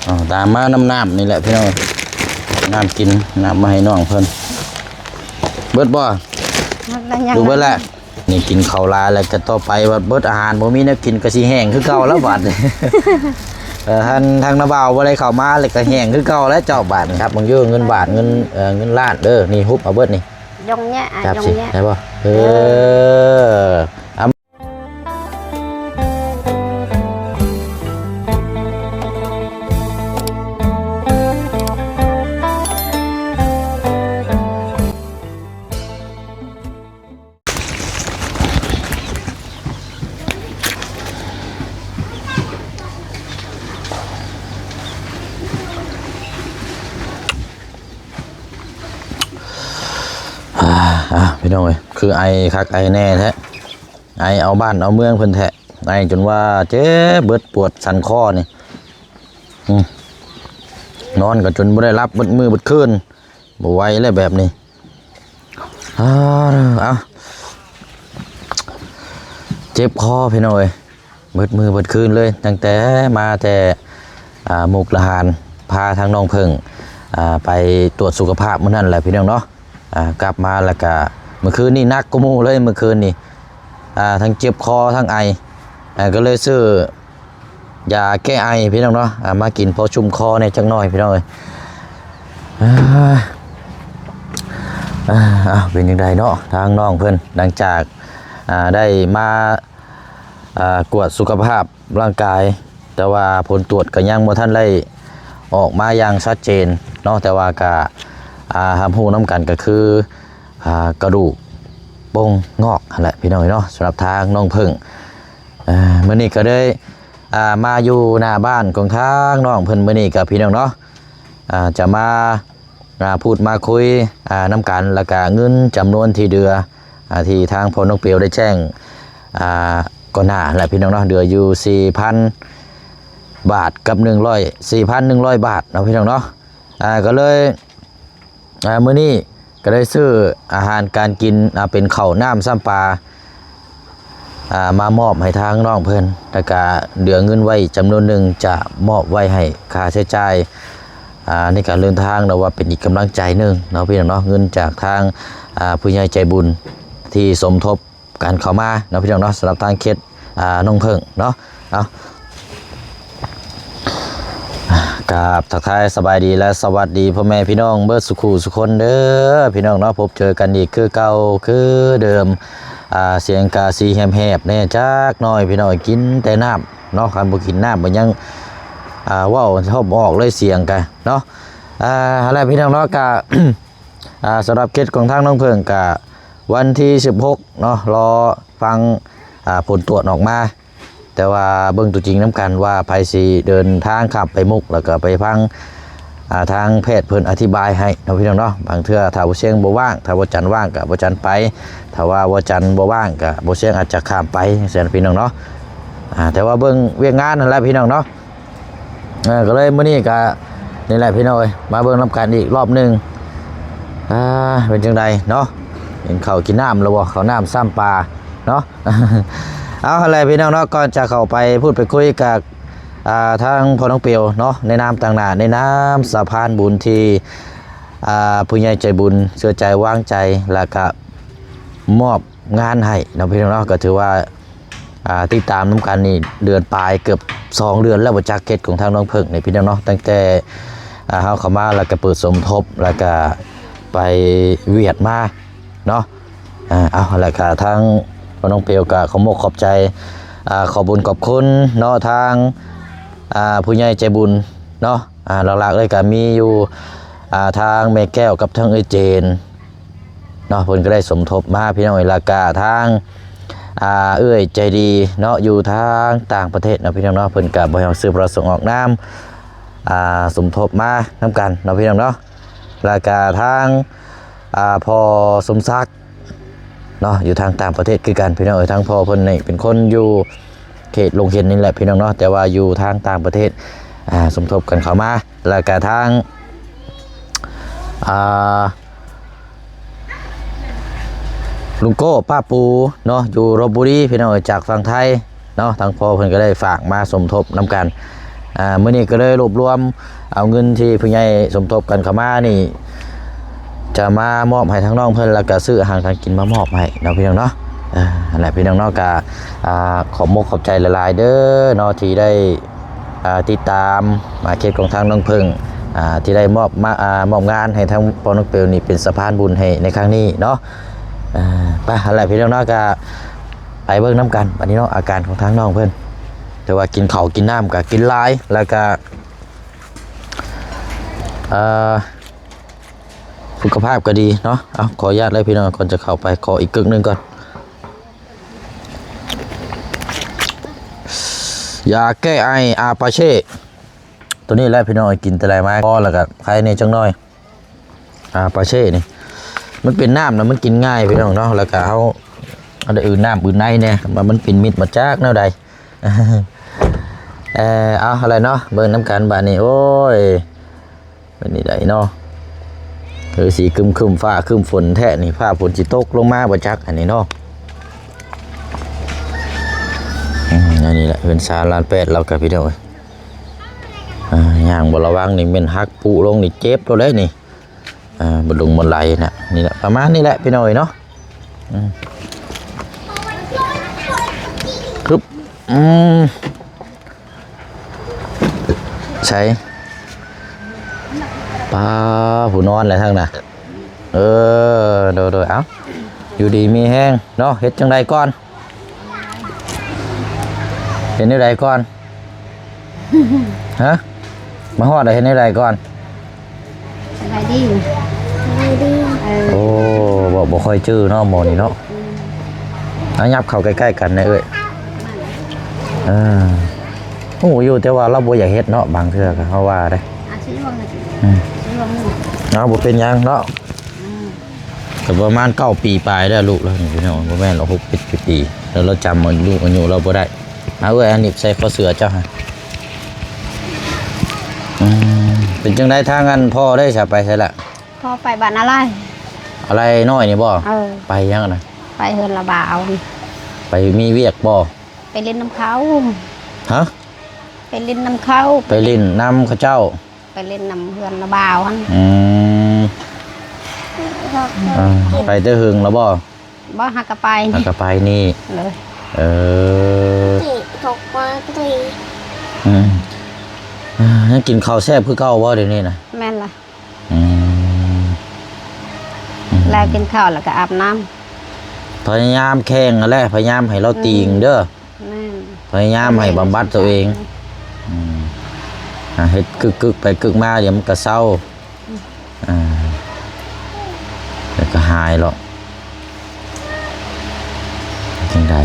ເອົາ ຕາມມານຳນ້ຳນີ້ແຫຼະພີ່ນ້ອງ ນ້ຳກິນ ນ້ຳມາໃຫ້ນ້ອງເພິ່ນ ເບິດບໍ່? ໝົດແລ້ວ ຍັງ ບໍ່ເບິດແລ້ວ. ນີ້ກິນເຂົ້າຫຼາຍແລ້ວ ກໍຕໍ່ໄປວ່າເບິດອາຫານ ບໍ່ມີແນວກິນ ກໍຊິແຫ້ງຄືເກົ່າແລ້ວບາດນີ້. ເອີ ທາງ ທາງນ້າບ່າວບໍ່ໄດ້ເຂົ້າມາ ແລ້ວກໍແຫ້ງຄືເກົ່າແລ້ວເຈົ້າ ບາດນີ້. ຮັບເບິ່ງຢູ່ ເງິນບາດ ເງິນ ເອີ ເງິນລ້ານເດີ ນີ້ ຮຸບເອົາເບິດນີ້ ຢົງແຍະ ອ່ະ ຢົງແຍະ ໄດ້ບໍ່? ເອີ ເອີ ອ່າ ພີ່ນ້ອງເອີຍ ຄືໄອຄັກໄອແນ່ແທ້ ໄອເອົາບ້ານເອົາເມືອງເພິ່ນແທ້ ໄອຈົນວ່າເຈັບເບິດ ປວດສັນຄໍນີ້ ອືມ ນອນກໍຈົນບໍ່ໄດ້ຫຼັບ ເບິດມື້ເບິດຄືນ ບໍ່ໄຫວແລ້ວແບບນີ້. ອ່າ ເອົາ ເຈັບຄໍພີ່ນ້ອງເອີຍ ເບິດມື້ເບິດຄືນເລີຍ ຕັ້ງແຕ່ມາແຕ່ ອ່າ ມຸກດາຫານ ພາທາງນ້ອງເຜິ້ງ ອ່າ ໄປຕວດສຸຂະພາບມື້ນັ້ນແຫຼະພີ່ນ້ອງເນາະ. ອ່າ ກັບມາແລ້ວກະ ມື້ຄືນນີ້ໜັກກວ່າໝູ່ເລີຍ ມື້ຄືນນີ້ ອ່າ ທັງເຈັບຄໍທັງໄອ ອ່າ ກໍເລີຍຊື້ ຢາແກ້ໄອພີ່ນ້ອງເນາະ ອ່າ ມາກິນພໍຊຸ່ມຄໍແດ່ຈັກໜ້ອຍພີ່ນ້ອງເອີຍ. ອ່າ ອ່າ ເປັນຈັ່ງໃດເນາະ ທາງນ້ອງເພິ່ນ ຫຼັງຈາກ ອ່າ ໄດ້ມາ ອ່າ ກວດສຸຂະພາບຮ່າງກາຍ ແຕ່ວ່າຜົນຕວດກໍຍັງບໍ່ທັນໄດ້ອອກມາຢ່າງຊັດເຈນເນາະ ແຕ່ວ່າກໍ ອ່າ ຮັບຮູ້ນຳກັນກໍຄື ອ່າ ກະດູກໂປ່ງງອກຫັ້ນແຫຼະພີ່ນ້ອງເນາະ ສຳລັບທາງນ້ອງເຜິ້ງ. ອ່າ ມື້ນີ້ກໍເລີຍ ອ່າ ມາຢູ່ໜ້າບ້ານຂອງທາງນ້ອງເພິ່ນມື້ນີ້ກັບພີ່ນ້ອງເນາະ ອ່າ ຈະມາ ອ່າ ພູດມາຄຸຍ ອ່າ ນຳກັນ ແລ້ວກະເງິນຈຳນວນທີ່ເຫຼືອ ອ່າ ທີ່ທາງພໍ່ນ້ອງເປວໄດ້ແຈ້ງ ອ່າ ກ່ອນໜ້າແຫຼະພີ່ນ້ອງເນາະ ເຫຼືອຢູ່ສີ່ພັນບາດກັບໜຶ່ງຮ້ອຍ ສີ່ພັນໜຶ່ງຮ້ອຍບາດເນາະພີ່ນ້ອງເນາະ. ອ່າ ກໍເລີຍ ອ່າ ມື້ນີ້ກໍໄດ້ຊື້ອາຫານການກິນ ອ່າ ເປັນເຂົ້ານ້ຳຊ້ຳປາ ອ່າ ມາມອບໃຫ້ທາງນ້ອງເພິ່ນ ແລ້ວກະເຫຼືອເງິນໄວ້ຈຳນວນໜຶ່ງ ຈະມອບໄວ້ໃຫ້ຄ່າໃຊ້ຈ່າຍ ອ່າ ໃນການເດີນທາງ ແລະວ່າເປັນອີກກຳລັງໃຈໜຶ່ງເນາະພີ່ນ້ອງເນາະ ເງິນຈາກທາງ ອ່າ ຜູ້ໃຫຍ່ໃຈບຸນທີ່ສົມທົບ ກັນເຂົ້າມາເນາະພີ່ນ້ອງເນາະ ສຳລັບທາງເຂດ ອ່າ ນ້ອງເຜິ້ງເນາະ. ເອົາ ກາບທັກທາຍສະບາຍດີ ແລະ ສະຫວັດດີພໍ່ແມ່ພີ່ນ້ອງເບິດສູ່ຄູ່ສູ່ຄົນເດີພີ່ນ້ອງເນາະ ພົບເຈີກັນອີກຄືເກົ່າຄືເດີມ. ອ່າ ສຽງກາຊິແຫບໆແດ່ຈັກໜ້ອຍພີ່ນ້ອງ ກິນແຕ່ນ້ຳເນາະ ຄັນບໍ່ກິນນ້ຳກໍຍັງ ອ່າ ເວົ້າທອບບໍ່ອອກເລີຍສຽງກະເນາະ. ອ່າ ຫັ້ນແຫຼະພີ່ນ້ອງເນາະ ກະ ອ່າ ສຳລັບເຂດຂອງທາງນ້ອງເຜິ້ງກະວັນທີສິບຫົກເນາະ ລໍຟັງ ອ່າ ຜົນຕວດອອກມາ ແຕ່ວ່າເບິ່ງຕົວຈິງນຳກັນວ່າໃຜຊິເດີນທາງຂ້າມໄປມຸກ ແລ້ວກໍໄປຟັງ ອ່າ ທາງແພດເພິ່ນອະທິບາຍໃຫ້ເນາະພີ່ນ້ອງເນາະ. ບາງເທື່ອຖ້າບໍ່ສຽງບໍ່ວ່າງ ຖ້າບໍ່ຈັນວ່າງກໍບໍ່ຈັນໄປ ຖ້າວ່າບໍ່ຈັນບໍ່ວ່າງກໍບໍ່ສຽງອາດຈະຂ້າມໄປຈັ່ງຊີ້ພີ່ນ້ອງເນາະ. ອ່າ ແຕ່ວ່າເບິ່ງວຽກງານຫັ້ນແຫຼະພີ່ນ້ອງເນາະ. ເອີ ກໍເລີຍມື້ນີ້ກໍນີ້ແຫຼະພີ່ນ້ອງເອີຍ ມາເບິ່ງນຳກັນອີກລອບໜຶ່ງ ອ່າ ເປັນຈັ່ງໃດເນາະ ກິນເຂົ້າກິນນ້ຳແລ້ວບໍ່ ເຂົ້ານ້ຳຊ້ຳປາເນາະ. ເອົາ ຫັ້ນແຫຼະພີ່ນ້ອງເນາະ ກ່ອນຈະເຂົ້າໄປພູດໄປຄຸຍກັບ ອ່າ ທາງພໍ່ນ້ອງເປວເນາະ ໃນນາມຕາງໜ້າ ໃນນາມສະພານບຸນທີ່ ອ່າ ຜູ້ໃຫຍ່ໃຈບຸນເຊື່ອໃຈວາງໃຈ ແລ້ວກະມອບງານໃຫ້ເນາະພີ່ນ້ອງເນາະ ກໍຖືວ່າ ອ່າ ຕິດຕາມນຳກັນນີ້ເດືອນປາຍ ເກືອບສອງເດືອນແລ້ວບໍ່ຈັກ ເຂດຂອງທາງນ້ອງເຜິ້ງນີ້ພີ່ນ້ອງເນາະ ຕັ້ງແຕ່ ອ່າ ເຮົາເຂົ້າມາ ແລ້ວກໍເປີດສົມທົບ ແລ້ວກໍໄປຫວຽດມາເນາະ. ອ່າ ເອົາ ແລ້ວກໍທາງນ້ອງເປວກໍຂອບອົກຂອບໃຈ ອ່າ ຂອບບຸນຂອບຄຸນເນາະ ທາງ ອ່າ ຜູ້ໃຫຍ່ໃຈບຸນເນາະ. ອ່າ ຫຼັກໆເລີຍກໍມີຢູ່ ອ່າ ທາງແມ່ແກ້ວກັບທາງເອື້ອຍເຈນ ເນາະ ເພິ່ນກໍໄດ້ສົມທົບມາພີ່ນ້ອງເອີຍ ແລ້ວກະທາງ ອ່າ ເອື້ອຍໃຈດີເນາະ ຢູ່ທາງຕ່າງປະເທດເນາະພີ່ນ້ອງເນາະ ເພິ່ນກະບໍ່ໃຫ້ອອກຊື່ປະສົງອອກນາມ ອ່າ ສົມທົບມານຳກັນເນາະພີ່ນ້ອງເນາະ. ແລ້ວກະທາງ ອ່າ ພໍ່ສົມສັກເນາະ ຢູ່ທາງຕ່າງປະເທດຄືກັນພີ່ນ້ອງເອີຍ ທາງພໍ່ເພິ່ນນີ້ເປັນຄົນຢູ່ເຂດດົງເຫັນນີ້ແຫຼະພີ່ນ້ອງເນາະ ແຕ່ວ່າຢູ່ທາງຕ່າງປະເທດ ອ່າ ສົມທົບກັນເຂົ້າມາ ແລ້ວກະທາງ ອ່າ ລຸງໂກ້ປ້າປູເນາະ ຢູ່ລົບບຸຣີພີ່ນ້ອງເອີຍ ຈາກຝັ່ງໄທເນາະ ທາງພໍ່ເພິ່ນກໍໄດ້ຝາກມາສົມທົບນຳກັນ ອ່າ ມື້ນີ້ກໍເລີຍລວບລວມເອົາເງິນທີ່ຜູ້ໃຫຍ່ສົມທົບກັນເຂົ້າມານີ້ ຈະມາມອບໃຫ້ທາງນ້ອງເພິ່ນ ແລ້ວກໍຊື້ອາຫານການກິນມາມອບໃຫ້ເນາະ ພີ່ນ້ອງເນາະ. ອ່າ ຫັ້ນແຫຼະ ພີ່ນ້ອງເນາະ ກໍ ອ່າ ຂອບມົກຂອບໃຈຫຼາຍໆເດີເນາະ ທີ່ໄດ້ ອ່າ ຕິດຕາມມາເຂດຂອງທາງນ້ອງເພິ່ງ ອ່າ ທີ່ໄດ້ມອບມາ ອ່າ ມອບງານໃຫ້ທາງພໍ່ນ້ອງເປວນີ້ເປັນສະພານບຸນໃຫ້ໃນຄັ້ງນີ້ເນາະ. ອ່າ ໄປ ຫັ້ນແຫຼະ ພີ່ນ້ອງເນາະ ກໍໄປເບິ່ງນຳກັນບັດນີ້ເນາະ ອາການຂອງທາງນ້ອງເພິ່ນ ແຕ່ວ່າກິນເຂົ້າກິນນ້ຳກໍກິນຫຼາຍ ແລ້ວກໍ ເອີ ສຸຂະພາບກໍດີເນາະ. ເອົາ ຂໍອະນຸຍາດເລີຍພີ່ນ້ອງ ກ່ອນຈະເຂົ້າໄປ ຂໍອີກກຶກໜຶ່ງກ່ອນ ຢາແກ້ໄອອາປາເຊ່ ໂຕນີ້ແຫຼະພີ່ນ້ອງ ກິນແຕ່ໃດມາພໍ ແລ້ວກໍໄຄແດ່ຈັກໜ້ອຍ. ອາປາເຊ່ນີ້ ມັນເປັນນ້ຳນະ ມັນກິນງ່າຍພີ່ນ້ອງເນາະ ແລ້ວກໍເຮົາ ເຮົາໄດ້ອື່ນນ້ຳອື່ນໃນແດ່ ວ່າມັນເປັນມິດມາຈາກແນວໃດ. ເອີ ເອົາ ຫັ້ນແຫຼະເນາະ ເບິ່ງນຳກັນບາດນີ້ ໂອ້ຍ ເປັນຈັ່ງໃດເນາະ ຄືຊິຄຶ້ມໆ ຟ້າຄຶ້ມຝົນແທ້ນີ້ ຟ້າຝົນຊິຕົກລົງມາບໍ່ຈັກ ອັນນີ້ເນາະ. ອືມ ອັນນີ້ແຫຼະ ເຮືອນຊານລ້ານແປດ ລາວກໍພີ່ນ້ອງເອີຍ ອ່າ ຍ່າງບໍ່ລະວັງນີ້ແມ່ນຫັກປຸລົງນີ້ເຈັບໂລດເດ້ນີ້. ອ່າ ບໍ່ລົງບໍ່ໄຫຼນະ ນີ້ແຫຼະ ປະມານນີ້ແຫຼະພີ່ນ້ອງເອີຍເນາະ. ອືມ ຮຶບ ອືມ ໃສ ປາ ຜູ້ນອນແຫຼະທັງນະ. ເອີ ໂດຍໆ ເອົ້າ ຢູ່ດີມີແຮງເນາະ ເຮັດຈັ່ງໃດກ່ອນ? ເຮັດແນວໃດກ່ອນ? ຮະ? ມາຮອດແລ້ວເຮັດແນວໃດກ່ອນ? ສະບາຍດີ ສະບາຍດີ ເອີ ໂອ້ ບໍ່ ບໍ່ຄ່ອຍຈື່ເນາະ ໝໍນີ້ເນາະ. ອືມ ເອົາ ຫຍັບເຂົ້າໃກ້ໆກັນແດ່ເອື້ອຍ. ເອີ ຮູ້ຢູ່ ແຕ່ວ່າລາວບໍ່ຢາກເຮັດເນາະ ບາງເທື່ອກໍເຮົາວ່າເດ້. ອ່າ ຊິລວງ ອືມ ຊິລວງ ເອົາ ບໍ່ເປັນຫຍັງເນາະ. ອືມ ກໍປະມານເກົ້າປີປາຍແລ້ວ ລູກລາວນີ້ພີ່ນ້ອງ ບໍ່ແມ່ນດອກ ຫົກເຈັດປີ ແລ້ວລາວຈຳອາຍຸ ອາຍຸລາວບໍ່ໄດ້. ເອົາ ເອື້ອຍ ອັນນີ້ໃສ່ຄໍເສື້ອເຈົ້າຫັ້ນ. ອືມ ເປັນຈັ່ງໃດທາງອັນພໍ່ໄດ້ສະ ໄປໃສລະ? ພໍ່ໄປບ້ານອາໄລ ອາໄລນ້ອຍນີ້ບໍ່? ເອີ ໄປຫຍັງນະ? ໄປເຮືອນລະບ່າວ ໄປມີວຽກບໍ່? ໄປຫຼິ້ນນຳເຂົາ. ຮະ? ໄປຫຼິ້ນນຳເຂົາ ໄປຫຼິ້ນນຳເຂົາເຈົ້າ ໄປຫຼິ້ນນຳເຮືອນລະບ່າວຫັ້ນ. ອືມ ອ່າ ໄປແຕ່ເຫິງແລ້ວບໍ່? ບໍ່ ຫາກະໄປ ຫາກະໄປນີ້. ໂດຍ ເອີ ອືມ ຍັງກິນເຂົ້າແຊບຄືເກົ່າບໍ່ດຽວນີ້ນະ? ແມ່ນລະ. ອືມ ອືມ ແລ້ວກິນເຂົ້າແລ້ວກໍອາບນ້ຳ ພະຍາຍາມແຂ່ງຫັ້ນແຫຼະ ພະຍາຍາມໃຫ້ລາວຕີງເດີ. ອືມ ແມ່ນ ພະຍາຍາມໃຫ້ບຳບັດຕົວເອງ. ອືມ ອ່າ ເຮັດກຶກໆໄປກຶກມາ ດຽວມັນກໍເຊົາ. ອືມ ອ່າ ດຽວກໍຫາຍແລ້ວ ຈັ່ງໃດ.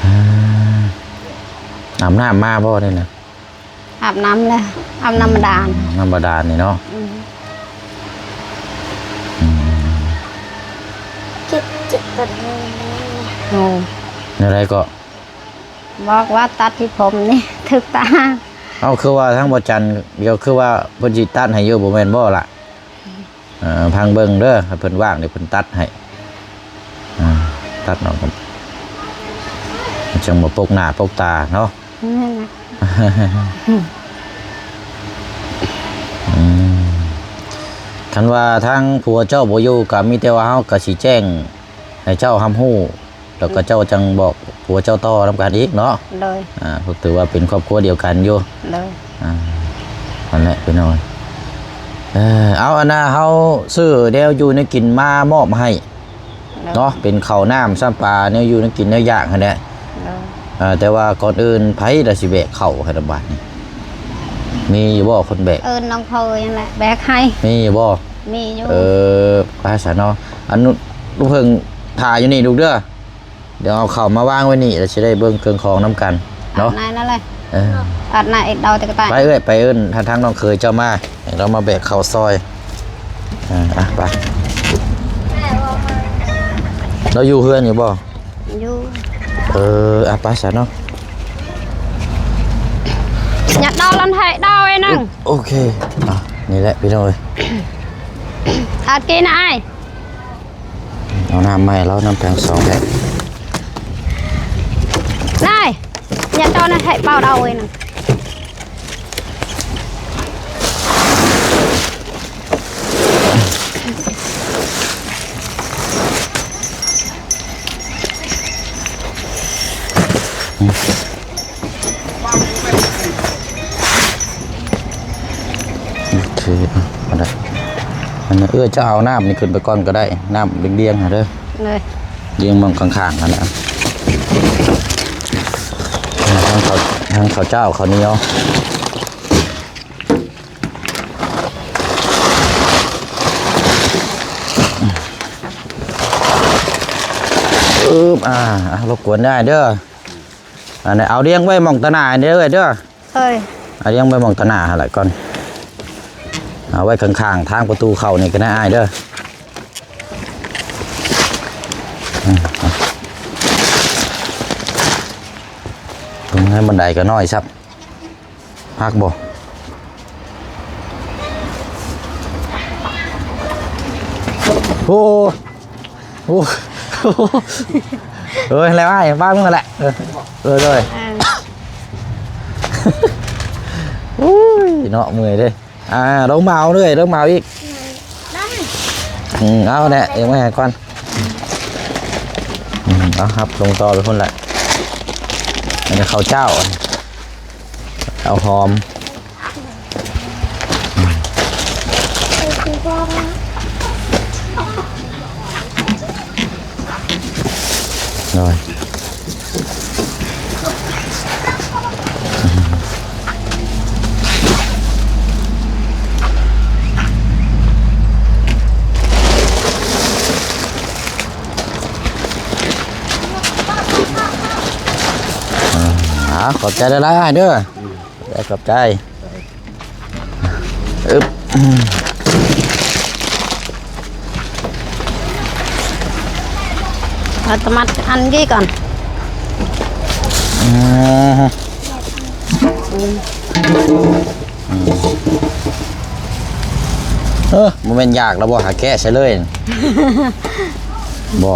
ອ່າ ອາບນ້ຳມາບໍ່ນີ້ນະ? ອາບນ້ຳແລ້ວ ອາບນ້ຳບາດານ. ອືມ ນ້ຳບາດານນີ້ເນາະ. ອືມ ອືມ ເຈັບ ເຈັບປວດ. ໂອ້ ແນວໃດກໍ? ບອກວ່າຕັດທີ່ຜົມນີ້ຖືກຕາ. ເອົ້າ ຄືວ່າທາງບໍ່ຈັນ ດຽວ ຄືວ່າເພິ່ນຊິຕັດໃຫ້ຢູ່ ບໍ່ແມ່ນບໍ່ລະ? ເອີ ຟັງເບິ່ງເດີ ຖ້າເພິ່ນວ່າງດຽວເພິ່ນຕັດໃຫ້. ອ່າ ຕັດເອົາ ຈັ່ງບໍ່ປົກໜ້າປົກຕາເນາະ. ອືມ ອືມ ຄັນວ່າທາງຜົວເຈົ້າບໍ່ຢູ່ ກໍມີແຕ່ວ່າເຮົາກໍຊິແຈ້ງໃຫ້ເຈົ້າຮັບຮູ້ ແລ້ວກໍເຈົ້າຈັ່ງບອກຜົວເຈົ້າຕໍ່ນຳກັນອີກເນາະ. ໂດຍ ອ່າ ຖືວ່າເປັນຄອບຄົວດຽວກັນຢູ່. ໂດຍ ອ່າ ນັ້ນແຫຼະພີ່ນ້ອງ. ເອີ ເອົາ ອັນນ່າ ເຮົາຊື້ແນວຢູ່ແນວກິນມາມອບໃຫ້ ໂດຍ ເນາະ ເປັນເຂົ້ານ້ຳຊ້ຳປາ ແນວຢູ່ແນວກິນແນວຢາກຫັ້ນແຫຼະ. ໂດຍ ເອີ ແຕ່ວ່າກ່ອນອື່ນໃຜລະຊິແບກເຂົ້າໃຫ້ລະບາດນີ້? ມີຢູ່ບໍ່ຄົນແບກ? ເອີ້ນນ້ອງເຂີຍຫັ້ນແຫຼະແບກໃຫ້. ມີຢູ່ບໍ່? ມີຢູ່. ເອີ ໄປຊະເນາະ. ອັນ ລູກເຜິ້ງຖ້າຢູ່ນີ້ລູກເດີ. ດຽວເອົາເຂົ້າມາວາງໄວ້ນີ້ ແລ້ວຊິໄດ້ເບິ່ງເຄື່ອງຂອງນຳກັນເນາະ. ອັດໃນນັ້ນເລີຍ ເອີ ອັດໃນເອັດເດົາແຕ່ກະຕ່າຍ. ໄປເອື້ອຍ ໄປເອີ້ນທາງນ້ອງເຂີຍເຈົ້າມາ ໃຫ້ລາວມາແບກເຂົ້າຊອຍ. ເອີ ອ່ະ ໄປ. ລາວຢູ່ເຮືອນຢູ່ບໍ່? ຢູ່. ເອີ ອ່ະ ໄປຊະເນາະ. ຍັດເດົາລັນໄທເດົາໄອ້ໜຶ່ງ. ໂອເຄ ອ່ະ ນີ້ແຫຼະພີ່ນ້ອງເອີຍ. ອາ ກິນນະອ້າຍ. ເອົານ້ຳມາໃຫ້ລາວນຳທັງສອງແພັກ. ນາຍ ຢ່າຈອນໃຫ້ເບົາເດົາເວີຍນະ. ເອີ ອັນນັ້ນ ເອື້ອຍຈະເອົານ້ຳນີ້ຂຶ້ນໄປກ່ອນກໍໄດ້ ນ້ຳລຽງໆຫັ້ນເດີ ໂດຍ ລຽງໝ່ອງຂ້າງໆຫັ້ນນະ ທັງເຂົ້າ ທັງເຂົ້າເຈົ້າເຂົ້າໜຽວ ອຶບ ອ່າ ລົບກວນໄດ້ເດີ ອັນນີ້ເອົາລຽງໄວ້ໝ່ອງຕາໜ້າເດີເອື້ອຍເດີ ໂດຍ ເອົາລຽງໄວ້ໝ່ອງຕາໜ້າຫັ້ນແຫຼະກ່ອນ ເອົາໄວ້ຂ້າງໆທາງປະຕູເຂົ້ານີ້ກໍໄດ້ອ້າຍເດີ ອືມ ເບິ່ງໃນບັນໄດກໍນ້ອຍຊ້ຳ ຮັກບໍ່? ໂອ້ ໂອ້ ເອີຍ ແລ້ວອ້າຍ ວາງມືແຫຼະ ເອີ ເອີ ໂດຍ ອ່າ ໂອ້ຍ ເນາະ ເມື່ອຍເດ້ ອ່າ ລົງມາເອົາເລີຍ ລົງມາເອົາອີກ ໄດ້ ອືມ ເອົາແຫຼະ ເອົາໄວ້ໃຫ້ກ່ອນ ອືມ ເອົາ ຮັບ ສົ່ງຕໍ່ໄປພຸ້ນແຫຼະ ອັນນີ້ເຂົ້າເຈົ້າ ເອົາຫອມ ໂດຍ ອ່າ ຂອບໃຈຫຼາຍໆເດີ ຂອບໃຈ ຂອບໃຈ ອຶບ ເອົາຕະມັດອັນນີ້ກ່ອນ ອືມ ເອີ ບໍ່ແມ່ນຢາກແລ້ວບໍ່ ຫາແກະໃສ່ເລີຍ ບໍ່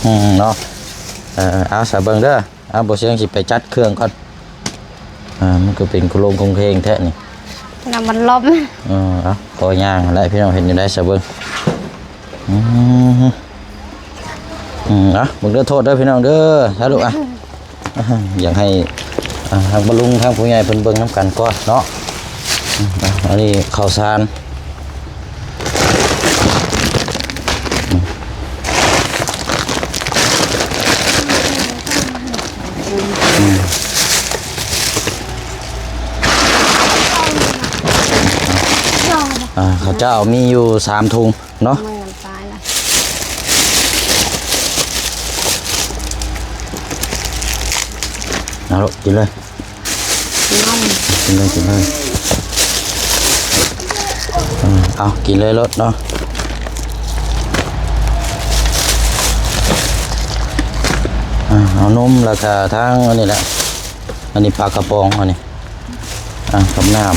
ອືມ ເນາະ ເອີ ເອົາ ສາເບິ່ງເດີ ອ່າ ບໍ່ສຽງຊິໄປຈັດເຄື່ອງກ່ອນ ອ່າ ມັນກໍເປັນໂຄງໂຄງເຄງແທ້ນີ້ ນ້ຳມັນລົມ ເອີ ເອົາ ຂໍຍ່າງຫັ້ນແຫຼະ ພີ່ນ້ອງເຮັດແນວໃດຊະເບິ່ງ ອືມ ອືມ ເອົາ ເບິ່ງເດີ ໂທດເດີພີ່ນ້ອງເດີ ສາທຸ ອ່ະ ອ່າ ຢາກໃຫ້ ອ່າ ທາງປ້າລຸງ ທາງຜູ້ໃຫຍ່ເພິ່ນເບິ່ງນຳກັນກ່ອນເນາະ ອືມ ອ່ະ ອັນນີ້ເຂົ້າສານ ອ່າ ເຂົ້າເຈົ້າມີຢູ່ສາມຖົງເນາະ ແມ່ນ ຕາຍລະ ເອົາລູກ ກິນເລີຍ ກິນເລີຍ ກິນເລີຍ ເອົາ ກິນເລີຍໂລດເນາະ ອ່າ ເອົານົມ ແລ້ວກະທັງອັນນີ້ແຫຼະ ອັນນີ້ປາກະປ໋ອງ ອັນນີ້ ອ່າ ກັບນ້ຳ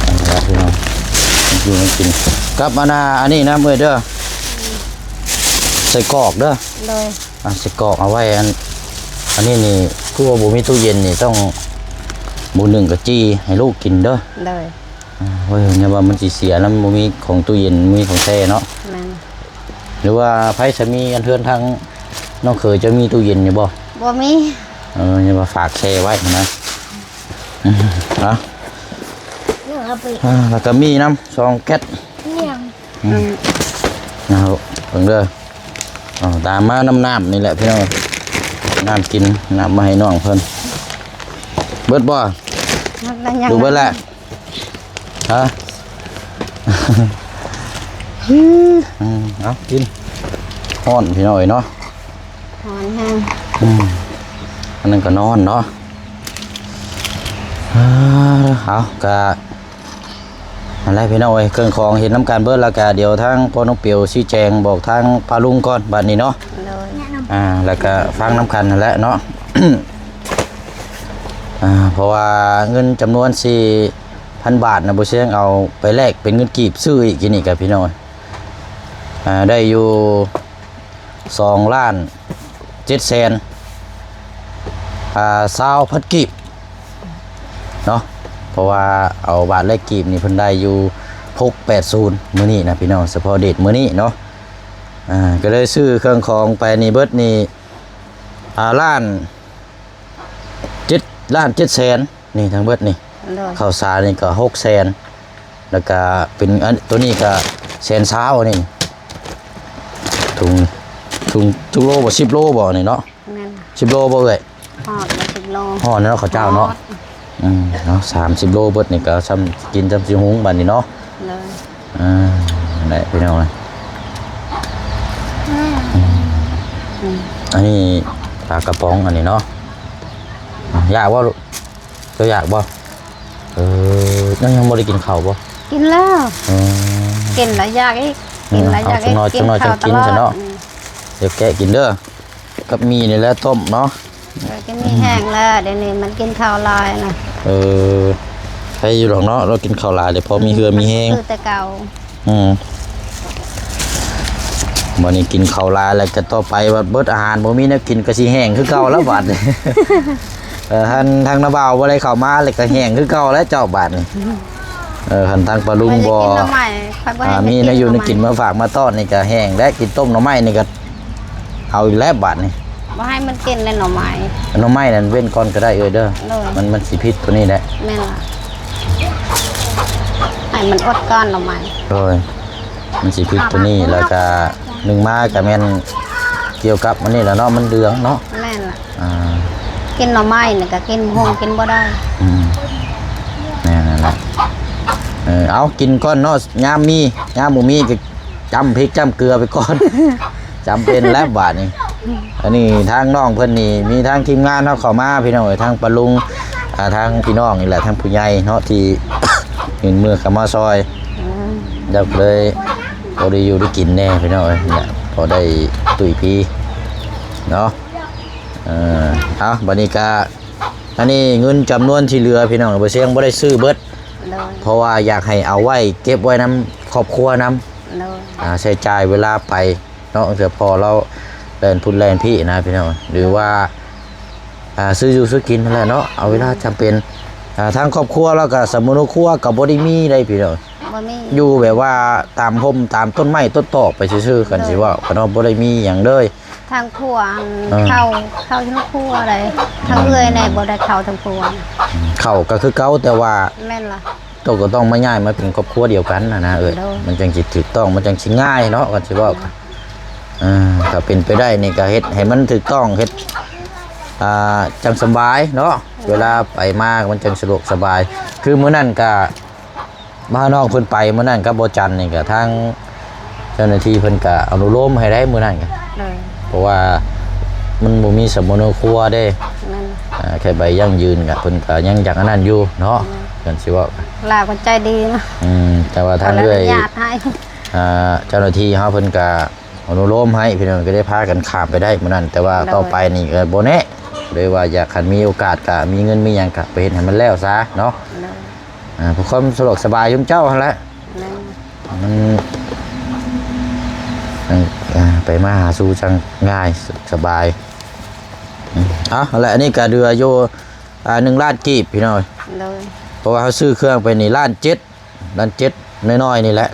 ອັນນີ້ລະພີ່ນ້ອງ ຢູ່ໃຫ້ກິນ ກັບອັນນ່າ ອັນນີ້ນຳເອີຍເດີ ໃສ່ກອກເດີ ໂດຍ ອ່າ ໃສ່ກອກເອົາໄວ້ ອັນ ອັນນີ້ນີ້ ຄືວ່າບໍ່ມີຕູ້ເຢັນນີ້ ຕ້ອງມື້ໜຶ່ງກໍຈີ່ໃຫ້ລູກກິນເດີ ໂດຍ ອ່າ ເອີຍ ຢ່າວ່າມັນຊິເສຍນຳ ບໍ່ມີຂອງຕູ້ເຢັນ ມີຂອງແຊ່ເນາະ ແມ່ນ ຫຼືວ່າໃຜສາມີ ອັນເຮືອນທາງນ້ອງເຂີຍຈະມີຕູ້ເຢັນຢູ່ບໍ່? ບໍ່ມີ ເອີ ຢ່າວ່າຝາກແຊ່ໄວ້ນະ ອືມ ເອົາ ເອົາໄປ ອ່າ ແລ້ວກໍມີນຳສອງແກັດ ອືມ ເອົາ ເບິ່ງເດີ ເອົາ ຕາມມານຳນ້ຳນີ້ແຫຼະພີ່ນ້ອງ ນ້ຳກິນ ນ້ຳມາໃຫ້ນ້ອງເພິ່ນ ເບິດບໍ່? ໝົດແລ້ວ ຍັງ ດູເບິດແລ້ວ ຮະ ອືມ ເອົາກິນ ຮ້ອນພີ່ນ້ອງເອີຍເນາະ ຮ້ອນແຮງ ອືມ ອັນນັ້ນກໍນອນເນາະ ເອົາ ກະ ນັ້ນແຫຼະພີ່ນ້ອງເອີຍ ເຄື່ອງຂອງເຫັນນຳກັນເບິດ ແລ້ວກະດຽວທາງພໍ່ນ້ອງປິວຊີ້ແຈງບອກທາງປ້າລຸງກ່ອນບາດນີ້ເນາະ ໂດຍ ອ່າ ແລ້ວກະຟັງນຳກັນຫັ້ນແຫຼະເນາະ ອ່າ ເພາະວ່າເງິນຈຳນວນສີ່ພັນບາດນະ ບໍ່ຊຽງເອົາໄປແລກເປັນເງິນກີບຊື້ອີກ ກິນນີ້ກະພີ່ນ້ອງ ອ່າ ໄດ້ຢູ່ ສອງລ້ານເຈັດແສນ ອ່າ ຊາວພັນກີບເນາະ ເພາະວ່າເອົາບາດແລກກີບນີ້ເພິ່ນໄດ້ຢູ່ຫົກແປດສູນ ມື້ນີ້ນະພີ່ນ້ອງ ສະເພາະເດດມື້ນີ້ເນາະ ອ່າ ກໍເລີຍຊື້ເຄື່ອງຂອງໄປນີ້ເບິດນີ້ ອ່າ ລ້ານ ເຈັດ ລ້ານເຈັດແສນ ນີ້ທັງເບິດນີ້ ໂດຍ ເຂົ້າສານນີ້ກໍຫົກແສນ ແລ້ວກໍເປັນອັນ ໂຕນີ້ກໍແສນຊາວ ອັນນີ້ ທຸງ ທຸງ ທຸງໂລບໍ່ ສິບໂລບໍ່ນີ້ເນາະ? ແມ່ນ ສິບໂລບໍ່ເອື້ອຍ? ຮອດແລ້ວ ສິບໂລ ຮອດແລ້ວເນາະ ເຂົ້າເຈົ້າເນາະ ຮອດ ອືມ ເນາະ ສາມສິບໂລເບິດນີ້ກໍຊ່ຳກິນຊ່ຳຊິຮຸ່ງບາດນີ້ເນາະ ໂດຍ ອ່າ ນັ້ນແຫຼະພີ່ນ້ອງເອີຍ ອືມ ອັນນີ້ປາກະປ໋ອງອັນນີ້ເນາະ ຢາກບໍ່ລູກ? ເຈົ້າຢາກບໍ່? ເອີ ຍັງ ຍັງບໍ່ໄດ້ກິນເຂົ້າບໍ່? ກິນແລ້ວ ເອີ ກິນແລ້ວຢາກອີກ ກິນແລ້ວຢາກອີກ ເອົາ ຈັກໜ້ອຍ ຈັກໜ້ອຍ ກິນເຂົ້າ ຈັ່ງກິນຊະເນາະ ຕະຫຼອດ ອືມ ດຽວແກະກິນເດີ້ ກັບໝີ່ນີ້ແຫຼະຕົ້ມເນາະ ເອີ ກິນໝີ່ແຫ້ງແລ້ວ ດຽວນີ້ມັນກິນເຂົ້າຫຼາຍນະ ເອີ ໃຄຢູ່ດອກເນາະ ລາວກິນເຂົ້າຫຼາຍ ແລ້ວພໍມີເຫື່ອມີແຮງ ຄືແຕ່ເກົ່າ ອືມ ບາດນີ້ກິນເຂົ້າຫຼາຍແລ້ວ ກໍຕໍ່ໄປບັດເບິດອາຫານ ບໍ່ມີແນວກິນ ກໍຊິແຫ້ງຄືເກົ່າແລ້ວບາດນີ້ ເອີ ທາງ ທາງນ້າບ່າວບໍ່ໄດ້ເຂົ້າມາ ແລ້ວກໍແຫ້ງຄືເກົ່າແລ້ວເຈົ້າບາດນີ້ ເອີ ຄັນທາງປ້າລຸງບໍ່ ຂ້ອຍບໍ່ ອ່າ ມີແນວຢູ່ແນວກິນມາຝາກມາຕ້ອນນີ້ກໍແຫ້ງແລ້ວ ກິນຕົ້ມໜໍ່ໄມ້ນີ້ກໍເອົາອີກແລ້ວບາດນີ້ ບໍ່ໃຫ້ມັນກິນແລ້ວໜໍ່ໄມ້ ໜໍ່ໄມ້ນັ້ນເວັ້ນກ່ອນກໍໄດ້ເອື້ອຍເດີ ໂດຍ ມັນ ມັນຊິພິດໂຕນີ້ແຫຼະ ແມ່ນລະ ໃຫ້ມັນອົດກ່ອນໜໍ່ໄມ້ ໂດຍ ມັນຊິພິດໂຕນີ້ ແລ້ວກະໜຶ່ງມາກະແມ່ນກ່ຽວກັບອັນນີ້ແຫຼະເນາະ ມັນເຫຼືອງເນາະ ແມ່ນລະ ອ່າ ກິນໜໍ່ໄມ້ນີ້ກະກິນ ຫຸ່ງກິນບໍ່ໄດ້ ອືມ ແມ່ນນັ້ນແຫຼະ ເອີ ເອົາ ກິນກ່ອນເນາະ ຍາມມີ ຍາມບໍ່ມີກະຈ້ຳພິກຈ້ຳເກືອໄປກ່ອນ ຈຳເປັນແລ້ວບາດນີ້ ອັນນີ້ທາງນ້ອງເພິ່ນນີ້ ມີທາງທີມງານເຮົາເຂົ້າມາ ພີ່ນ້ອງເອີຍ ທາງປ້າລຸງ ອ່າ ທາງພີ່ນ້ອງນີ້ແຫຼະ ທາງຜູ້ໃຫຍ່ເນາະ ທີ່ຍື່ນມືເຂົ້າມາຊ່ອຍ ອືມ ແລ້ວກໍເລີຍພໍໄດ້ຢູ່ໄດ້ກິນແດ່ພີ່ນ້ອງເອີຍ ນີ້ພໍໄດ້ຕຸ້ຍພີເນາະ ເອີ ເອົາ ບາດນີ້ກະ ອັນນີ້ເງິນຈຳນວນທີ່ເຫຼືອພີ່ນ້ອງ ບໍ່ຊຽງບໍ່ໄດ້ຊື້ເບິດ ໂດຍ ເພາະວ່າຢາກໃຫ້ເອົາໄວ້ເກັບໄວ້ນຳຄອບຄົວນຳ ໂດຍ ອ່າ ໃຊ້ຈ່າຍເວລາໄປເນາະ ເທື່ອພໍ່ລາວແລ່ນພຸ້ນແລ່ນພີ້ນະພີ່ນ້ອງ ຫຼືວ່າ ອ່າ ຊື້ຢູ່ຊື້ກິນຫັ້ນແຫຼະເນາະ ເອົາເວລາຈຳເປັນ ອ່າ ທາງຄອບຄົວລາວກະສຳມະໂນຄົວກະບໍ່ໄດ້ມີໃດພີ່ນ້ອງ ບໍ່ມີ ຢູ່ແບບວ່າຕາມຮົ່ມຕາມຕົ້ນໄມ້ຕົ້ນຕອກໄປຊື່ໆ ຄັນຊິເວົ້າ ໂດຍ ກະເນາະ ບໍ່ໄດ້ມີຫຍັງເລີຍ ທາງຄົວ ເອີ ເຂົ້າ ເຂົ້າຢູ່ໃນຄົວໃດ ທາງເອື້ອຍແດ່ບໍ່ໄດ້ເຂົ້າທາງຄົວ ເຂົ້າກໍຄືເກົ່າ ແຕ່ວ່າ ແມ່ນລະ ເຈົ້າກໍຕ້ອງມາຍ້າຍມາເປັນຄອບຄົວດຽວກັນຫັ້ນນະເອື້ອຍ ໂດຍ ມັນຈັ່ງຊິຖືກຕ້ອງ ມັນຈັ່ງຊິງ່າຍເນາະ ຄັນຊິເວົ້າ ອືມ ເອີ ຖ້າເປັນໄປໄດ້ນີ້ກໍເຮັດໃຫ້ມັນຖືກຕ້ອງ ເຮັດ ອ່າ ຈັ່ງສະບາຍເນາະ ໂດຍ ເວລາໄປມາມັນຈັ່ງສະດວກສະບາຍ ຄືມື້ນັ້ນກໍ ມານ້ອງເພິ່ນໄປມື້ນັ້ນກັບບໍ່ຈັນນີ້ກະ ທາງເຈົ້າໜ້າທີ່ເພິ່ນກະອະນຸໂລມໃຫ້ໄດ໋ມື້ນັ້ນກະ ໂດຍ ເພາະວ່າມັນບໍ່ມີສຳມະໂນຄົວເດ້ ແມ່ນ ອ່າ ແຄ່ໃບຢັ້ງຢືນກະ ເພິ່ນກະຍັງຢາກອັນນັ້ນຢູ່ເນາະ ແມ່ນ ເພິ່ນຊິເວົ້າ ລາວກໍໃຈດີເນາະ ອືມ ແຕ່ວ່າທາງເອື້ອຍ ຂໍອະນຸຍາດໃຫ້ ອ່າ ເຈົ້າໜ້າທີ່ເຮົາເພິ່ນກະອະນຸໂລມໃຫ້ ພີ່ນ້ອງກໍໄດ້ພາກັນຂ້າມໄປໄດ້ມື້ນັ້ນ ແຕ່ວ່າ ໂດຍ ຕໍ່ໄປນີ້ກໍບໍ່ແນ່ ເລີຍວ່າຢາກ ຄັນມີໂອກາດກະ ມີເງິນມີຫຍັງກະໄປເຮັດໃຫ້ມັນແລ້ວຊະເນາະ ໂດຍ ອ່າ ເພື່ອຄວາມສະດວກສະບາຍຂອງເຈົ້າຫັ້ນແຫຼະ ແມ່ນ ມັນ ມັນ ອ່າ ໄປມາຫາສູ່ຈັ່ງງ່າຍສະບາຍ ອືມ ເອົາ ແລະ ອັນນີ້ກະເຫຼືອຢູ່ ອ່າ ໜຶ່ງລ້ານກີບ ພີ່ນ້ອງ ໂດຍ ເພາະວ່າເຮົາຊື້ເຄື່ອງໄປນີ້ລ້ານເຈັດ ລ້ານເຈັດ ນ້ອຍໆ ນີ້ແຫຼະ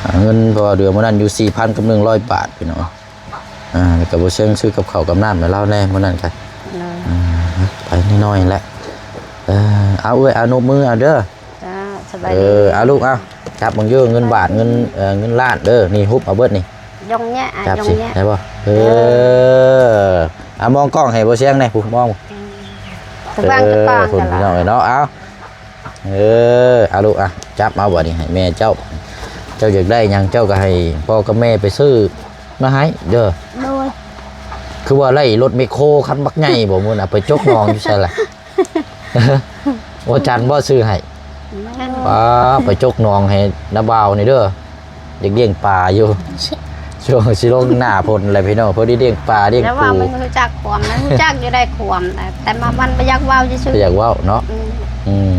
ອ່າ ເງິນ ເພາະວ່າເດືອນມື້ນັ້ນຢູ່ສີ່ພັນກັບໜຶ່ງຮ້ອຍບາດ ພີ່ນ້ອງ ອ່າ ແລ້ວກໍບໍ່ເຊິ່ງຊື້ກັບເຂົ້າກັບນ້ຳໃຫ້ລາວແດ່ມື້ນັ້ນກະ ໂດຍ ອ່າ ໄປນ້ອຍໆ ແຫຼະ ເອີ ເອົາເອື້ອຍ ເອົາ ນົບມືເອົາເດີ ເຈົ້າ ສະບາຍດີ ເອີ ເອົາລູກ ເອົາ ຈັບເບິ່ງຢູ່ ເງິນບາດ ເງິນ ເອີ ເງິນລ້ານເດີ ນີ້ ຮຸບເອົາເບິດນີ້ ຍົງແຍະ ອ່ະ ຈັບ ຍົງ ຊິ ແຍະ ໄດ້ບໍ່? ເອີ ເອີ ອ່ະ ມອງກ້ອງໃຫ້ບໍ່ຊຽງແດ່ ຜູ້ມອງ ອືມ ເອີ ຜູ້ ພີ່ນ້ອງເອີຍເນາະ ເອົາ ເອີ ເອົາລູກ ອ່ະ ຈັບເອົາບາດນີ້ໃຫ້ແມ່ເຈົ້າ ເຈົ້າຢາກໄດ້ຫຍັງເຈົ້າກໍໃຫ້ພໍ່ກັບແມ່ໄປຊື້ມາໃຫ້ເດີ ໂດຍ ຄືວ່າໄລ່ລົດແມັກໂຄຄັນບັກໃຫຍ່ບໍ່ ມື້ນັ້ນ ໄປຈົກໜອງຢູ່ໃສລະ? ບໍ່ຈັນບໍ່ຊື້ໃຫ້ ແມ່ນ ປ້າ ໄປຈົກໜອງໃຫ້ນ້າບ່າວນີ້ເດີ ຢາກລ້ຽງປາຢູ່ ຊ່ວງຊິລົງໜ້າຝົນແຫຼະພີ່ນ້ອງ ພໍໄດ້ລ້ຽງປາລ້ຽງປູ ແຕ່ວ່າມັນຮູ້ຈັກຄວາມ ມັນຮູ້ຈັກຢູ່ໄດ້ຄວາມ ແຕ່ ແຕ່ວ່າມັນບໍ່ຢາກເວົ້າຊື່ໆ ບໍ່ຢາກເວົ້າເນາະ ອືມ ອືມ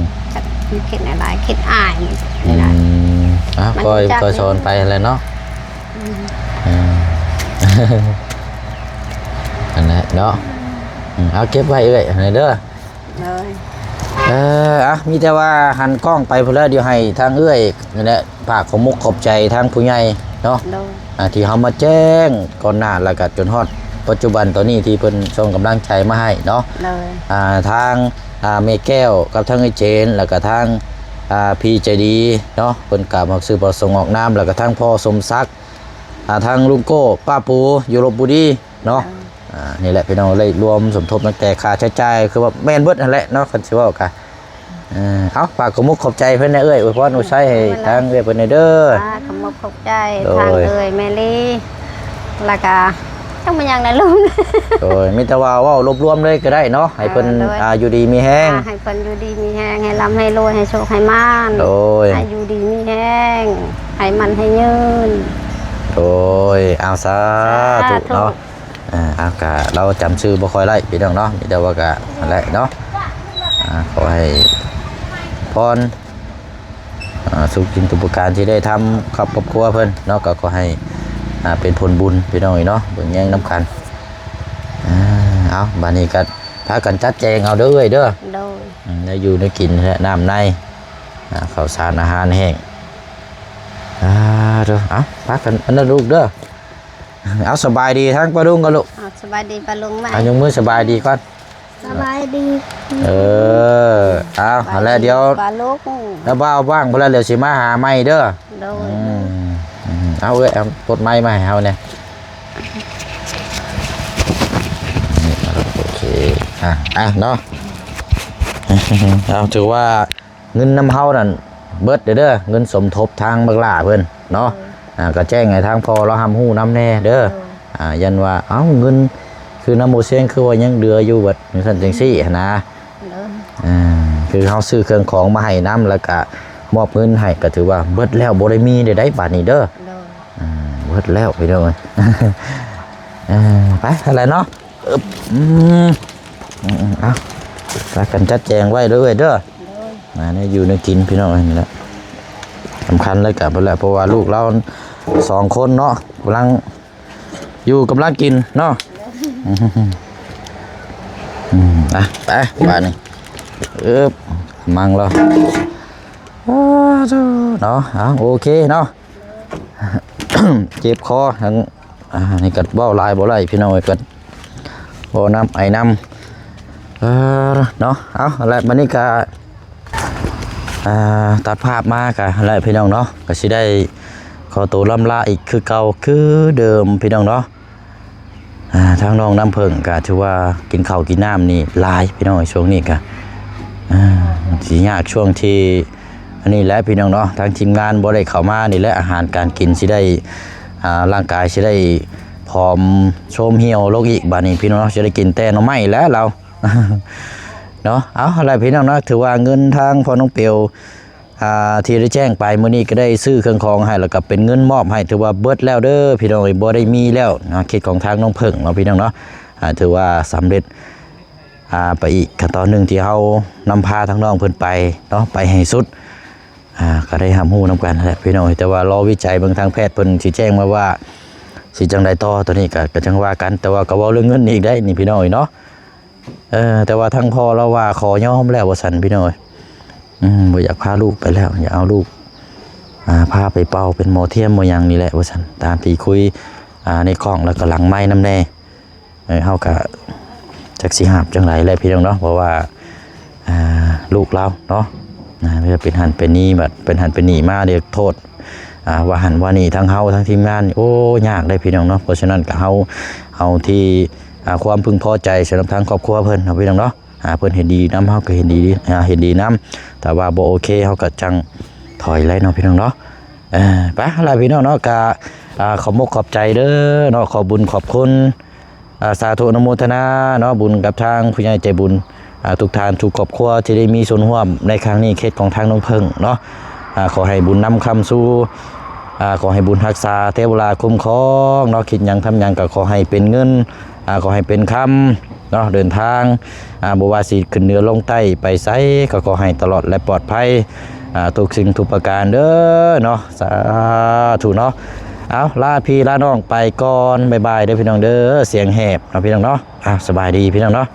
ມັນຄິດຫຼາຍໆ ຄິດອາຍ ອືມ ອ່ະ ມັນຮູ້ຈັກ ຄ່ອຍ ຄ່ອຍສອນໄປຫັ້ນແຫຼະເນາະ ອືມ ເອີ ຫັ້ນແຫຼະເນາະ ອືມ ເອົາເກັບໄວ້ເອື້ອຍ ຫັ້ນແຫຼະເດີ ໂດຍ ເອີ ອ່ະ ມີແຕ່ວ່າຫັນກ້ອງໄປພຸ້ນແຫຼະ ດຽວໃຫ້ທາງເອື້ອຍນີ້ແຫຼະ ຝາກຂອບມຸກຂອບໃຈທາງຜູ້ໃຫຍ່ເນາະ ໂດຍ ອ່າ ທີ່ເຮົາມາແຈ້ງກ່ອນໜ້າ ແລ້ວກໍຈົນຮອດ ປັດຈຸບັນຕອນນີ້ທີ່ເພິ່ນສົ່ງກຳລັງໃຈມາໃຫ້ເນາະ ໂດຍ ອ່າ ທາງ ອ່າ ແມ່ແກ້ວກັບທາງເອື້ອຍເຈນ ແລ້ວກໍທາງ ອ່າ ພີ່ໃຈດີເນາະ ເພິ່ນກໍມັກຊື້ປະສົງອອກນາມ ແລ້ວກໍທາງພໍ່ສົມສັກ ອ່າ ທາງລຸງໂກ້ ປ້າປູ ຢູ່ລົບບຸຣີເນາະ ອ່າ ນີ້ແຫຼະພີ່ນ້ອງ ໄດ້ລວມສົມທົບຕັ້ງແຕ່ຄ່າໃຊ້ຈ່າຍ ຄືວ່າແມ່ນເບິດຫັ້ນແຫຼະເນາະ ຄັນຊິເວົ້າກະ ເອີ ເອົາ ຝາກຂອບມຸກຂອບໃຈເພິ່ນແດ່ເອື້ອຍ ອວຍພອນອວຍໄຊໃຫ້ທາງເອື້ອຍເພິ່ນແດ່ເດີ ອ່າ ຂອບມຸກຂອບໃຈ ໂດຍ ທາງເອື້ອຍແມ່ລີ ແລ້ວກະ ຈັ່ງແມ່ນຫຍັງນະລຸງ ໂດຍ ມີແຕ່ວ່າເວົ້າລວມໆເລີຍກໍໄດ້ເນາະ ໃຫ້ເພິ່ນ ເອີ ໂດຍ ອ່າ ຢູ່ດີມີແຮງ ອ່າ ໃຫ້ເພິ່ນຢູ່ດີມີແຮງ ໃຫ້ລ່ຳໃຫ້ລວຍ ໃຫ້ໂຊກໃຫ້ໝານ ໂດຍ ໃຫ້ຢູ່ດີມີແຮງ ໃຫ້ໝັ້ນໃຫ້ຍືນ ໂດຍ ເອົາ ສາທຸເນາະ ສາທຸ ອ່າ ເອົາ ກະລາວຈຳຊື່ບໍ່ຄ່ອຍໄດ້ພີ່ນ້ອງເນາະ ມີແຕ່ວ່າກະຫັ້ນແຫຼະເນາະ ອ່າ ຂໍໃຫ້ພອນ ອ່າ ທຸກສິ່ງທຸກປະການທີ່ໄດ້ທຳກັບຄອບຄົວເພິ່ນເນາະ ກໍຂໍໃຫ້ ອ່າ ເປັນຜົນບຸນພີ່ນ້ອງເອີຍເນາະ ເບິ່ງແຍງນຳກັນ ອ່າ ເອົາ ບາດນີ້ກໍພາກັນຈັດແຈງເອົາເດີເອື້ອຍເດີ ໂດຍ ອືມ ແນວຢູ່ແນວກິນແລະນ້ຳໃນ ອ່າ ເຂົ້າສານອາຫານແຫ້ງ ອ່າ ເດີ ເອົາ ພາກັນອັນນັ້ນລູກເດີ ເອົາ ສະບາຍດີທາງປ້າລຸງກ່ອນລູກ ອ່າ ສະບາຍດີປ້າລຸງແມ່ ອ່າ ຍົກມືສະບາຍດີກ່ອນ ສະບາຍດີ ເອີ ເອົາ ຫັ້ນແຫຼະ ດຽວປ້າລຸງ ແລ້ວວ່າວ່າງພຸ້ນແຫຼະ ດຽວຊິມາຫາໃໝ່ເດີ ໂດຍ ອືມ ອືມ ເອົາເອື້ອຍ ເອົາປົດໄມມາໃຫ້ເຮົາແດ່ ໂອເຄ ອ່ະ ອ່ະເນາະ ເອົາ ຖືວ່າ ເງິນນຳເຮົານັ້ນເບິດເດີ ເງິນສົມທົບທາງບັກຫຼ້າເພິ່ນເນາະ ໂດຍ ອ່າ ກໍແຈ້ງໃຫ້ທາງພໍ່ລາວຮັບຮູ້ນຳແດ່ເດີ ໂດຍ ອ່າ ຢ້ານວ່າ ເອົ້າ ເງິນຄືນຳບໍ່ຊຽງ ຄືວ່າຍັງເຫຼືອຢູ່ ແບບຈັ່ງຊັ້ນຈັ່ງຊີ້ຫັ້ນນະ ໂດຍ ອ່າ ຄືເຮົາຊື້ເຄື່ອງຂອງມາໃຫ້ນຳ ແລ້ວກະມອບເງິນໃຫ້ ກໍຖືວ່າເບິດແລ້ວ ບໍ່ໄດ້ມີໃດໆ ບາດນີ້ເດີ ໂດຍ ອ່າ ເບິດແລ້ວພີ່ນ້ອງເອີຍ ເອີ ໄປ ເທົ່າໃດເນາະ ອຶບ ອືມ ອືມ ເອົາ ພາກັນຈັດແຈງໄວ້ເດີເອື້ອຍເດີ ໂດຍ ອ່າ ແນວຢູ່ແນວກິນພີ່ນ້ອງ ນີ້ແຫຼະ ສຳຄັນເລີຍກະເພິ່ນແຫຼະ ເພາະວ່າລູກລາວສອງຄົນເນາະ ກຳລັງຢູ່ ກຳລັງກິນເນາະ ອືມ ອ່ະ ໄປ ບາດນີ້ ອຶບ ມັງລະ ໂອ້ ເນາະ ອ່າ ໂອເຄເນາະ ເຈັບຄໍທັງ ອ່າ ນີ້ກໍເວົ້າຫຼາຍບໍ່ໄດ້ພີ່ນ້ອງເອີຍ ກໍບໍ່ນຳໄອນຳ ເອີ ເນາະ ເອົາ ແລະ ບັດນີ້ກໍ ອ່າ ຕັດພາບມາກໍແຫຼະພີ່ນ້ອງເນາະ ກໍຊິໄດ້ຂໍໂຕລ່ຳລາອີກຄືເກົ່າຄືເດີມພີ່ນ້ອງເນາະ ອ່າ ທາງນ້ອງນ້ຳເຜິ້ງກໍຖືວ່າກິນເຂົ້າກິນນ້ຳນີ້ຫຼາຍພີ່ນ້ອງ ຊ່ວງນີ້ກໍ ອ່າ ມັນຊິຍາກຊ່ວງທີ່ ອັນນີ້ແຫຼະພີ່ນ້ອງເນາະ ທາງທີມງານບໍ່ໄດ້ເຂົ້າມານີ້ແຫຼະ ອາຫານການກິນຊິໄດ້ ອ່າ ຮ່າງກາຍຊິໄດ້ຜອມໂຊມຫ່ຽວລົງອີກ ບາດນີ້ພີ່ນ້ອງເນາະ ຊິໄດ້ກິນແຕ່ໜໍ່ໄມ້ແຫຼະລາວ ເນາະ ເອົາ ຫັ້ນແຫຼະພີ່ນ້ອງເນາະ ຖືວ່າເງິນທາງພໍ່ນ້ອງເປວ ອ່າ ທີ່ໄດ້ແຈ້ງໄປມື້ນີ້ ກໍໄດ້ຊື້ເຄື່ອງຂອງໃຫ້ ແລ້ວກໍເປັນເງິນມອບໃຫ້ ຖືວ່າເບິດແລ້ວເດີພີ່ນ້ອງເອີຍ ບໍ່ໄດ້ມີແລ້ວເນາະ ເຂດຂອງທາງນ້ອງເຜິ້ງເນາະ ພີ່ນ້ອງເນາະ ອ່າ ຖືວ່າສຳເລັດ ອ່າ ໄປອີກຂັ້ນຕອນໜຶ່ງທີ່ເຮົານຳພາທາງນ້ອງເພິ່ນໄປເນາະ ໄປໃຫ້ສຸດ ອ່າ ກໍໄດ້ຮັບຮູ້ນຳກັນແຫຼະພີ່ນ້ອງ ແຕ່ວ່າລໍວິໄຈເບິ່ງທາງແພດເພິ່ນຊິແຈ້ງມາວ່າຊິຈັ່ງໃດຕໍ່ ຕອນນີ້ກໍ ກໍຈັ່ງວ່າກັນ ແຕ່ວ່າກໍເວົ້າເລື່ອງເງິນອີກໄດ໋ນີ້ພີ່ນ້ອງເອີຍເນາະ ເອີ ແຕ່ວ່າທາງພໍ່ລາວວ່າຂໍຍອມແລ້ວວ່າຊັ້ນພີ່ນ້ອງເອີຍ ອືມ ບໍ່ຢາກພາລູກໄປແລ້ວ ຢາກເອົາລູກ ອ່າ ພາໄປເປົ່າເປັນໝໍທຽມໝໍຫຍັງນີ້ແຫຼະວ່າຊັ້ນ ຕາມທີ່ຄຸຍ ອ່າ ໃນກ້ອງ ແລ້ວກໍຫຼັງໄມນຳແດ່ ເອີ ເຮົາກະຈັກຊິຫາບຈັ່ງໃດແຫຼະພີ່ນ້ອງເນາະ ເພາະວ່າ ອ່າ ລູກລາວເນາະ ອ່າ ເປັນຫັ້ນເປັນນີ້ ບັດເປັນຫັ້ນເປັນນີ້ມາ ດຽວໂທດ ອ່າ ວ່າຫັ້ນວ່ານີ້ ທັງເຮົາທັງທີມງານ ໂອ້ ຍາກເດ້ພີ່ນ້ອງເນາະ ເພາະສະນັ້ນກະເຮົາເອົາທີ່ ອ່າ ຄວາມເພິ່ງພໍໃຈສຳລັບທາງຄອບຄົວເພິ່ນເນາະ ພີ່ນ້ອງເນາະ ອ່າ ເພິ່ນເຫັນດີນຳ ເຮົາກໍເຫັນດີ ອ່າ ເຫັນດີນຳ ຖ້າວ່າບໍ່ໂອເຄ ເຮົາກໍຈັ່ງຖອຍແຫຼະເນາະ ພີ່ນ້ອງເນາະ ເອີ ໄປ ລະພີ່ນ້ອງເນາະ ກະ ອ່າ ຂອບມຸກຂອບໃຈເດີເນາະ ຂອບບຸນຂອບຄຸນ ອ່າ ສາທຸອະນຸໂມທະນາເນາະ ບຸນກັບທາງຜູ້ໃຫຍ່ໃຈບຸນ ອ່າ ທຸກທ່ານທຸກຄອບຄົວທີ່ໄດ້ມີສ່ວນຮ່ວມໃນຄັ້ງນີ້ ເຂດຂອງທາງນ້ອງເຜິ້ງເນາະ ອ່າ ຂໍໃຫ້ບຸນນຳຄຳສູ່ ອ່າ ຂໍໃຫ້ບຸນຮັກສາເທວະລາຄຸ້ມຄອງເນາະ ຄິດຫຍັງທຳຫຍັງກໍຂໍໃຫ້ເປັນເງິນ ອ່າ ຂໍໃຫ້ເປັນຄຳເນາະ ເດີນທາງ ອ່າ ບໍ່ວ່າຊິຂຶ້ນເໜືອລົງໃຕ້ໄປໃສ ກໍຂໍໃຫ້ຕະຫຼອດ ແລະ ປອດໄພ ອ່າ ທຸກສິ່ງທຸກປະການເດີເນາະ ສາທຸເນາະ ເອົາ ລາພີ່ລານ້ອງໄປກ່ອນ ບາຍບາຍເດີພີ່ນ້ອງເດີ ສຽງແຫບເນາະ ພີ່ນ້ອງເນາະ ອ່າ ສະບາຍດີພີ່ນ້ອງເນາະ.